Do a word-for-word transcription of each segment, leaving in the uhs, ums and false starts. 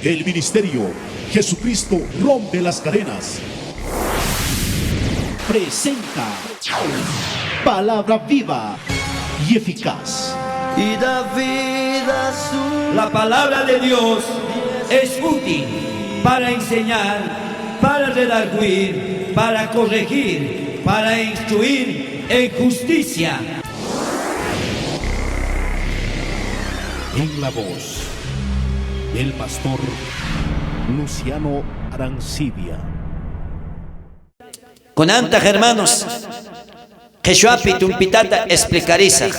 El ministerio Jesucristo rompe las cadenas presenta palabra viva y eficaz. Y da vida a su... La palabra de Dios es útil para enseñar, para redargüir, para corregir, para instruir en justicia. En la voz del pastor Luciano Arancibia. Kunantaj, hermanos, qeshwapi tumpitata explicarisaj.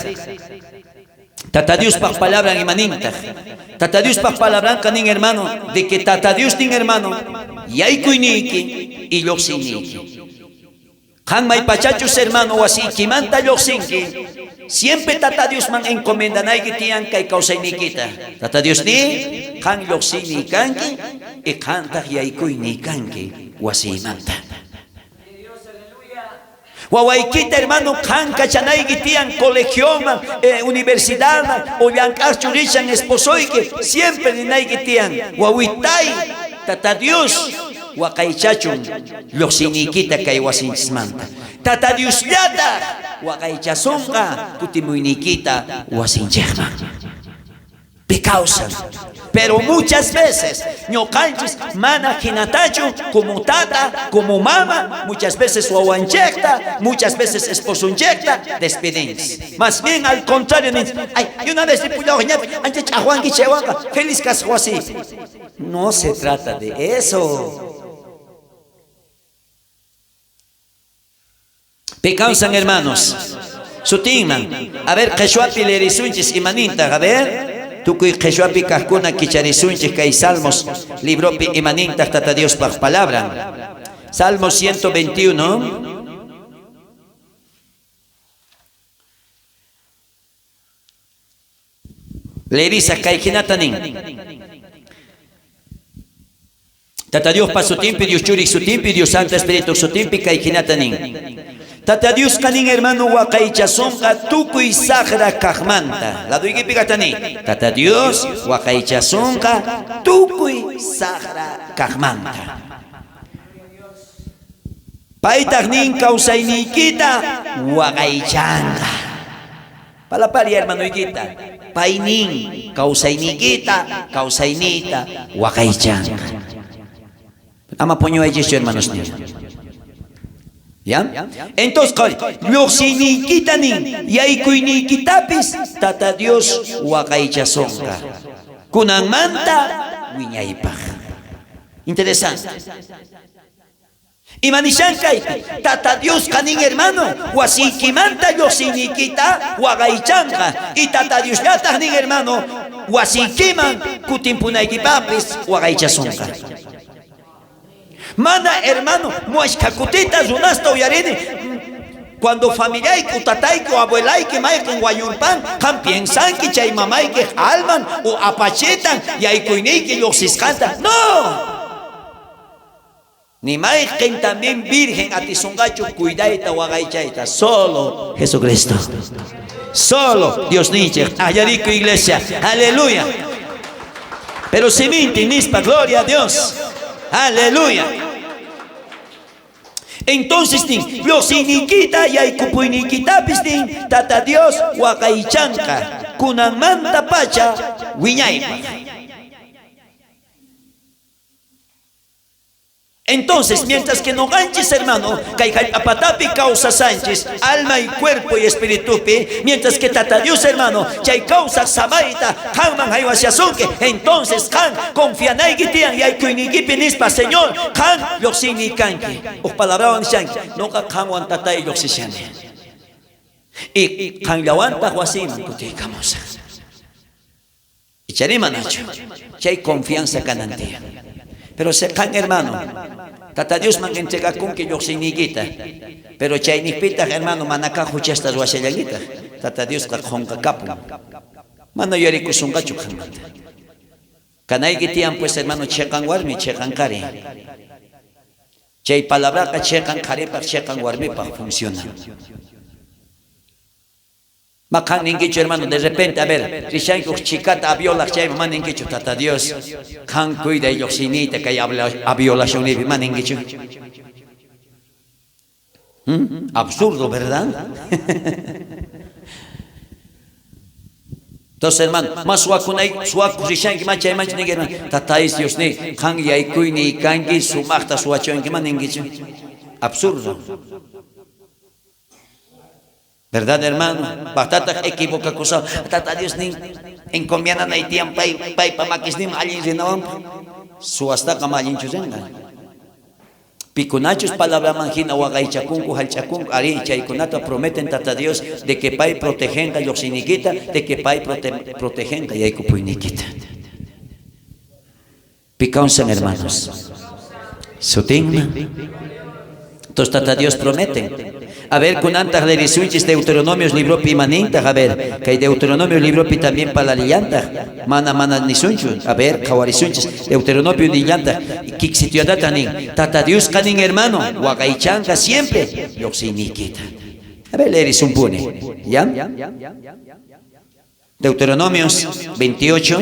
Tata Diospa palabran imanintaq. Tata Diospa palabranqa nin, hermano, de que Tata Dios nin, hermano, yaykuyniyki y lluqsiyniyki. Qan maypachachus, hermano, wasiykimanta lluqsinki, siempre Tata Diosman encomendanayki tiyan kay kawsayniykita. Tata Diosniy, qan lluqsiyniy kanki y qantaq yaykuyniyki kanki wasiymanta. Wawaykita, hermano, qan kachanayki tiyan colegioman, eh, universidadman, o llank'aqchu rishan esposoyki, siempre ninayki tiyan, wawitay, Tata Dios waqaychachun lluqsiyniykita kay wasinchismanta. Tata Diosllataq waqaychasunqa kutimuyniykita wasinchikman. Pi kawsan. Pero muchas veces ñuqanchis mana hinatachu, como tata, como mama, muchas veces wawanchikta, muchas veces esposonchikta despidinchis. Más bien al contrario ninchis, ay, de una vez ripullaw, ña ancha ch'aqwanki chaywanqa, feliz kasaq wasi. No se trata de eso. Pi kawsan, hermanos? Sutinman. A ver, qeshwapi leerisunchis imanintaq. A ver, tukuy qeshwapi kaqkuna kicharisunchis kay Salmos libropi imanintaq Tata Diospa palabran. Salmo ciento veintiuno. Leerisaq kay hinata nin. Tata Diospa sutinpi, Dios Churiq sutinpi, Dios Santo Espirituq sutinpi kay hinata nin. Tata Diosqa nin, hermano, waqaychasunqa tukuy saqra kaqmanta. Ladoykipi kaqta nin. Tata Dios waqaychasunqa tukuy saqra kaqmanta. Paytaq nin kawsayniykita waqaychanqa. Parlapariy hermanoykita. Pay nin kawsayniykita, kawsayniyta waqaychanqa. Ama puñuwaychischu, hermanosniy. ¿Ya? Entonces, qori, lluqsiyniykita nin, yaykuyniykitapis Tata Dios waqaychasunqa. Kunanmanta wiñaypaq. Interesante. Ima nishan kaypi, Tata Diosqa nin, hermano, wasiykimanta lluqsiyniykita waqaychanqa. Y Tata Diosllataq nin, hermano, wasiykiman kutimpunaykipaqpis waqaychasunqa. Mana, hermano, mushkha kutita runasta uyarini. Cuando familiayki, tatayki o abuelayki mayqin wañurpan, qan piensanki chay mamayki alman o apachitan yaykuyniyki lluqsisqanta. No. Ni mayqin también virgen atisunqachu cuidayta, waqaychayta. Solo Jesucristo. Solo Diosninchik. Allarikuy, iglesia. Aleluya. Pero simintin nispa, gloria a Dios. Aleluya. Entonces nin, lluqsiyniykita, yaykupuyniykitapis nin, Tata Dios waqaychanqa kunanmantapacha wiñaypaq. Entonces, mientras que nuqanchis, hermano, kay hallp'a patapi kawsasanchis, alma y cuerpo y espiritupi, mientras que Tata Dios, hermano, chay kawsaq samayta qanman haywashasunki, entonces qan confianayki tiyan yaykuyniykipi nispa, Señor, qan lluqsiyniy kanki. Huk palabrawan nishanki, nuqa qanwan, Tatay, lluqsishani. Y qanllawantaq wasiyman kutiykamusaq. Icharí manachu? Chay confianza kanan tiyan. Pero si qan, hermano, Tata Diosman entregakunki lluqsiyniykita, pero chayniqpitaq, hermano, mana kaq huchasta ruwashallankitaq, Tata Diosqa qunqakapun. Mana yuyarikusunqachu qanmanta. Kanayki tiyan, pues, hermano, chiqan warmi, chiqan qari. Chay palabraqa chiqan qaripaq, chiqan warmipaq funcionan. Ma qan ninkichu, hermano, de repente, a ver, rishanki uk chikata aviolaq chayman, ma ninkichu, Tata Dios, qan cuiday lloqsiyniyta kay aviola-, aviolacionniypi, ma ninkichu. ¿Mm? Absurdo, ¿verdad? Entonces, hermano, ma suwakunay, suwakuq rishanki, ma chaymanchu ninki, hermano, Tatay Diosniy, qan yaykuyniy kanki, sumaqta suwachiwanki, ma ninkichu. Absurdo. ¿Verdad, hermano? Paqtataq equivocakusa, Tata Diosnin encomiandanay tiyan pay, paypa makisninman allin rinawanpaq. Suwastaqa ma allinchu rinqa. Pikunachus palabraman hina waqaychakunku, hallch'akunku, arí, chaykunata prometen Tata Dios de que pay protegenqa lloqsiyniykita, de que pay prote-, protegenqa yaykupuyniykita. Pi kawsan, hermanos? Sutinman. Entonces, Tata Dios prometen. A ver, kunantaq leerisunchis Deuteronomios libropi ima nintaq. A ver, kay Deuteronomios libropi también parlarillantaq. Mana, mana nisunchu. A ver, qhawarisunchis. Deuteronomio nillantaq. Kik sitioyataq nin. Tata Diosqa nin, hermano, waqaychanqa siempre lloqsiyniykita. A ver, leerisunpuni. ¿Ya? Deuteronomios veintiocho.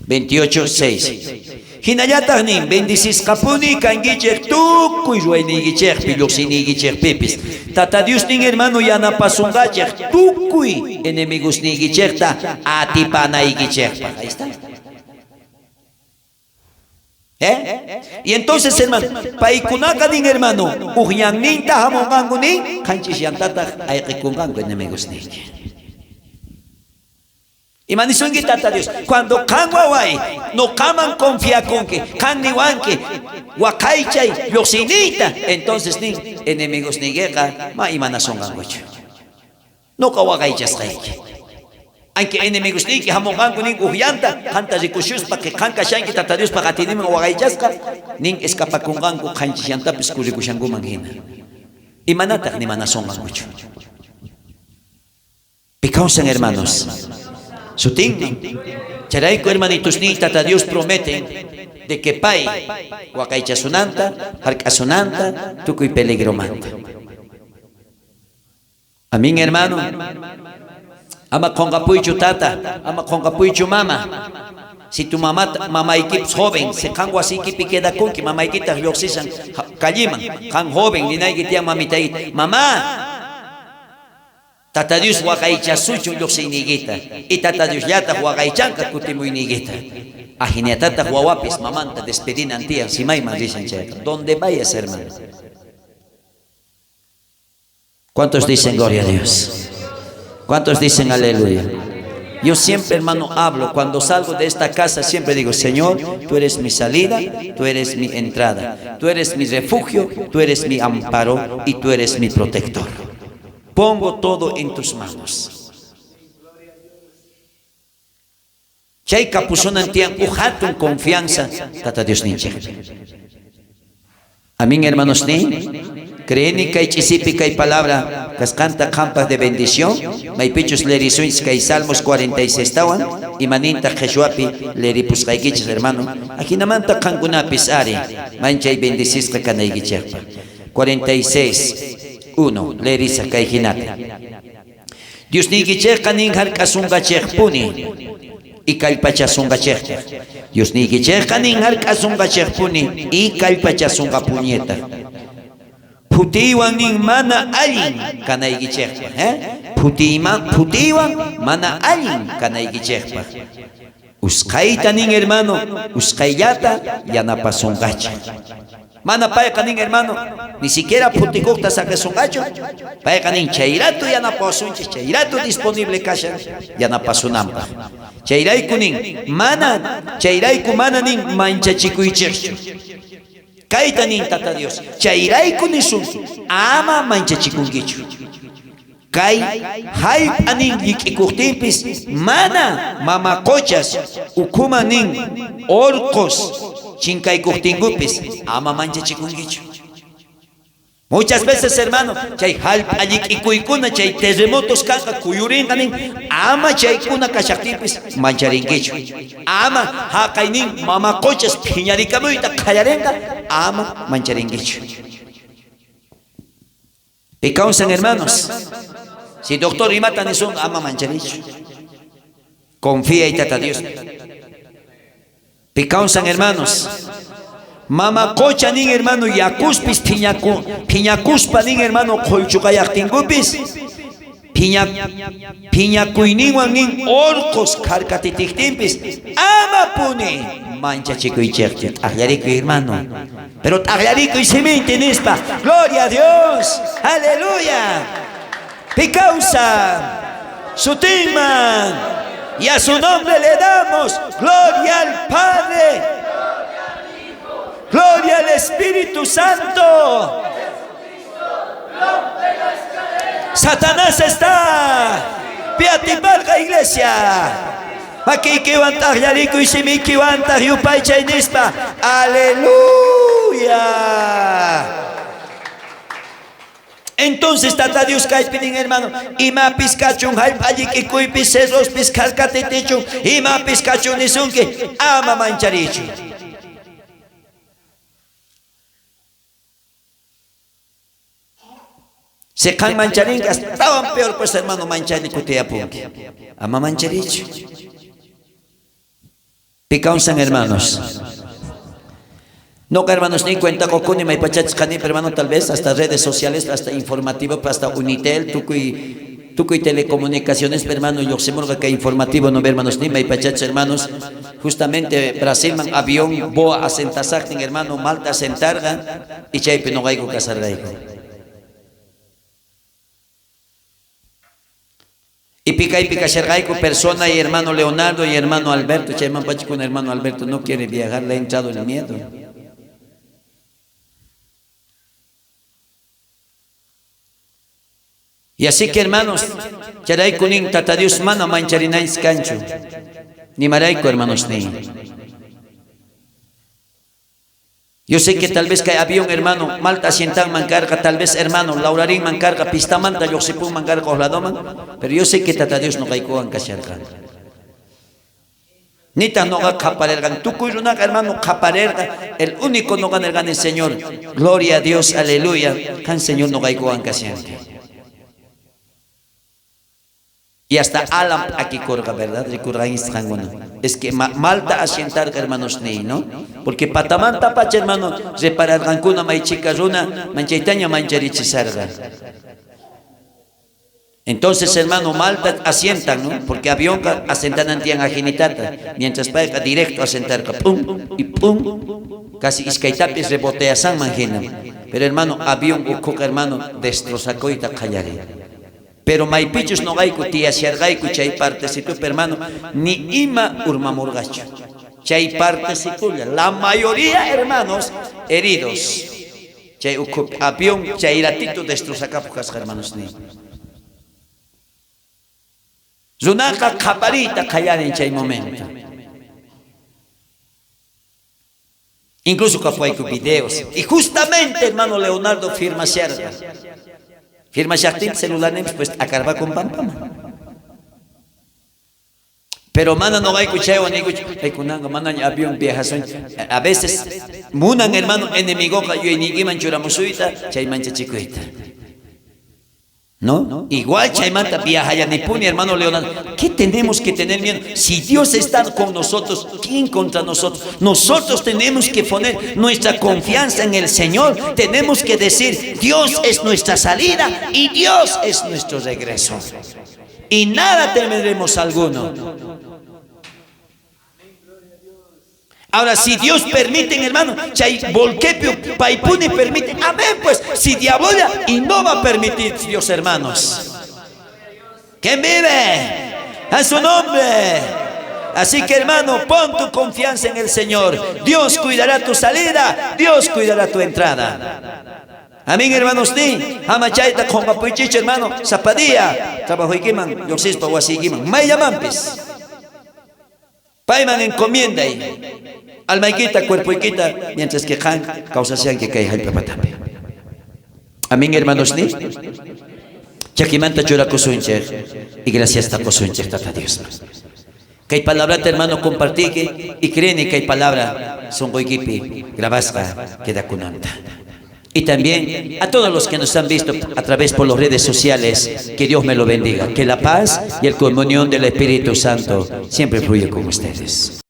Veintiocho seis. Hinallataq nin, bendecisqapuni kankichik tukuy ruwayniykichikpi, lloqsiyniykichikpipis. Tata Dios nin, hermano, yanapasunqachik tukuy enemigosniykichikta atipanaykichikpaq. Ahí está. ¿Eh? Y entonces, hermano, paykunaqa nin, hermano, uk ñanninta hamunqanku nin, qanchis yantataq ayqikunqanku enemigosniyki. ¿Ima nisunki, Tata Dios? Cuando qan waway, nuqaman confiakunki, qan niwanki, waqaychay lloqsiyniyta, entonces nin, enemigosniykiqa ma imanasunqankuchu. Nuqa waqaychasqayki. Aunque enemigosniyki hamunqanku nin uk ñanta, qanta rikushuspa, que qan kashanki Tata Diospa atiyninman waqaychasqa, nin escapakunqanku qanchis ñantapis kurikushankuman hina. ¿Imanataq? Ni imanasunqankuchu. Pi kawsan, hermanos? Sutinman. Chayrayku, hermanitosniy, Tata Dios prometen de que pay waqaychasunanta, hark'asunanta tukuy peligromanta. Amén, hermano. Ama qunqapuychu tata, ama qunqapuychu mama. Si tu mamata, mamaykipis joven, si qan wasiykipi quedakunki, mamaykitaq lloqsishan ha-, calleman, qan joven, ninayki tiyan mamitaykita, mamá, Tata Dios waqaychasuchun lloqsiyniykita, y Tata Diosllataq waqaychanqa kutimuyniykita. Ahinatataq wawapis mamanta despedinan tiyan, si mayman rishan chayqa. Donde vayas, hermano. ¿Cuántos dicen gloria a Dios? ¿Cuántos dicen aleluya? Yo siempre, hermano, hablo, cuando salgo de esta casa, siempre digo, Señor, tú eres mi salida, tú eres mi entrada, tú eres mi refugio, tú eres mi amparo y tú eres mi protector. Pongo todo en tus manos. Chay kapusunan tiyan uk hatun confianza Tata Diosninchikpi. Amén, hermanosniy. Creeni kay ch'isipi kay palabra kasqanta qanpaq de bendición. Maypichus leerisunchis kay Salmos cuarenta y seis tawan, imanintaq qhichwapi leeripusqaykichis, hermano. Ahinamanta qankunapis ari manchay bendecisqa kanaykichikpaq. Cuarenta y seis, uno, leerisaq kay hinata. Diosniykichikqa nin hark'asunqachikpuni y kallpachasunqachikta. Diosniykichikqa nin hark'asunqachikpuni y kallpachasunqapuñataq. Phutiywan nin mana allin kanaykichikpaq, ¿eh? Phutiyman, phutiywan mana allin kanaykichikpaq. Usqhayta nin, hermano, usqhayllata yanapasunqachik. Mana payqa nin, hermano, ni siquiera phutikuqta saqesunqachu. Payqa nin, chay rato yanapawasunchik, chay rato disponible kashan yanapasunanpaq. Chayrayku nin, mana, chayrayku mana nin manchachikuychikchu. Kayta nin Tata Dios, chayrayku nisunki, ama manchachikunkichu. Kay hallp'a nin llik'ikuqtinpis, mana mama quchas ukhuman nin urqus chinkaykuqtinkupis, ama manchachikunkichu. Muchas veces, hermano, chay hallp'a llik'ikuykuna, chay terremotos kanqa, kuyurinqa nin, ama chaykuna kashaqtinpis mancharinkichu. Ama haqay nin mama quchas phiñarikamuyta qallarinqa, ama mancharinkichu. Pi kawsan, hermanos? Si doctor imata nisun, ama manchariychu. Confiay Tata Diospi. Pi kawsan, hermanos? Mama qucha nin, hermano, yakuspis phiñaku-, phiñakuspa nin, hermano, qullqu qayaqtinkupis, phiña-, phiñakuyninwan nin, urqus karkatitiqtinpis, amapuni manchachikuychiqchu. T'aqllarikuy, hermano. Pero t'aqllarikuy siminti nispa. Gloria a Dios. Aleluya. Pi kawsan? Sutinman. Y a su nombre le damos gloria al Padre, gloria al Espíritu Santo. Satanás está. Pi atiparqa, iglesia? Makiykiwan t'aqllarikuy, simiykiwantaq yupaychay nispa. Aleluya. Entonces Tata Dios kaypi nin, hermano, imapis kachun, hallp'a llik'ikuypis, cerrospis karkatitichun, imapis kachun nisunki, ama manchariychu. Si qan mancharinki, astawan peor, pues, hermano, manchaynin kutiyapunki. Ama manchariychu. Pi kawsan, hermanos? Nuqa, hermanosniy, cuenta qukuni maypachachus qanipi, hermano, tal vez hasta redes sociales, hasta informativopi, hasta Unitel, tukuy, tukuy telecomunicacionespi, hermano, lluqsimurqa kay informativo, ¿no ve, hermanosniy? Maypachachus, hermanos, justamente Brasilman avión Boeing asentasaqtin, hermano, Malta asentarqa, y chaypi nuqayku kasarqayku. Y pi kaypi kasharqayku persona y hermano Leonardo y hermano Alberto, chaymanpacha kunan hermano Alberto no quiere viajar, le ha entrado el miedo. Y así que, hermanos, chayrayku nin, Tata Dios mana mancharinanchis kanchu. Nimarayku, hermanosniy. Yo sé que tal vez kay avión, hermano, Malta asientanman karqa, tal vez, hermano, lawrarinman karqa, pistamanta lluqsipunman karqa huk ladoman, pero yo sé que Tata Dios nuqaykuwan kasharqa. Nitaq nuqa qhaparirqani, tukuy runaqa, hermano, qhaparirqa, el único nuqa nirqani, Señor, gloria a Dios, aleluya, qan Señor nuqaykuwan kashanki. Y hasta Alan p'akikurqa, ¿verdad? Rikurqankichis qankuna. Es que ma-, Malta asientarqa, hermanosniy, ¿no? Porque patamantapacha, hermano, repararqankuna may chhika runa manchaytaña mancharichisarqa. Entonces, hermano, Malta asientan, ¿no? Porque avionqa asientanan tiyan ajinitata, mientras payqa directo asientarqa, p'un y p'un, casi iskaytapis reboteasanman hina. Pero, hermano, avión ukhuqa, hermano, destrozakuyta qallarin. Pero maypichus nuqayku tiyasharqayku chay partecitupi, hermano, ni ima urmamurqachu. Chay partecitulla, la mayoría, hermanos, heridos. Chay ukhupi avión chay ratito destrozakapuq kasqa, hermanosniy. Runaqa qhapariyta qallarin chay momento. Incluso kapuwayku videos. Y justamente, hermano Leonardo, firmasharqa. Firmashaqtin celularninpis, pues, t'akarpakun pampaman. Pero mana nuqayku chaywan niykuchu, "Ay, kunanqa manaña avión viajasunchu." A veces munan, hermano, enemigoqa yuyayniykiman churamusuyta, chay manchachikuyta. ¿No? Igual chaymanta viajallanipuni, hermano Leonardo. ¿Qué tenemos que tener miedo? Si Dios está con nosotros, ¿quién contra nosotros? Nosotros tenemos que poner nuestra confianza en el Señor. Tenemos que decir, Dios es nuestra salida y Dios es nuestro regreso. Y nada temeremos alguno. Ahora, si Dios permite, hermano, chay volquepio paypuni permite. Amén, pues, si diablolla, y no va a permitir Dios, hermanos. ¿Quién vive? A su nombre. Así que, hermano, pon tu confianza en el Señor. Dios cuidará tu salida, Dios cuidará tu entrada. Amén, hermanosniy. Ama chayta qunqapuychichu, hermano. Sapa día trabajoykiman, lluqsispa wasiykiman, mayllamanpis. Payman encomienday almaykita, cuerpoykita, mientras que qan kawsashanki kay hallp'a patapi. Amén, hermanosniy. Chakimanta churakusunchik y graciasta qusunchik Tata Diosman. Kay palabrata, hermano, compartiyki y creeni kay palabra sunquykipi grabasqa quedakunanta. Y también a todos los que nos han visto a través por las redes sociales, que Dios me lo bendiga. Que la paz y el comunión del Espíritu Santo siempre fluya con ustedes.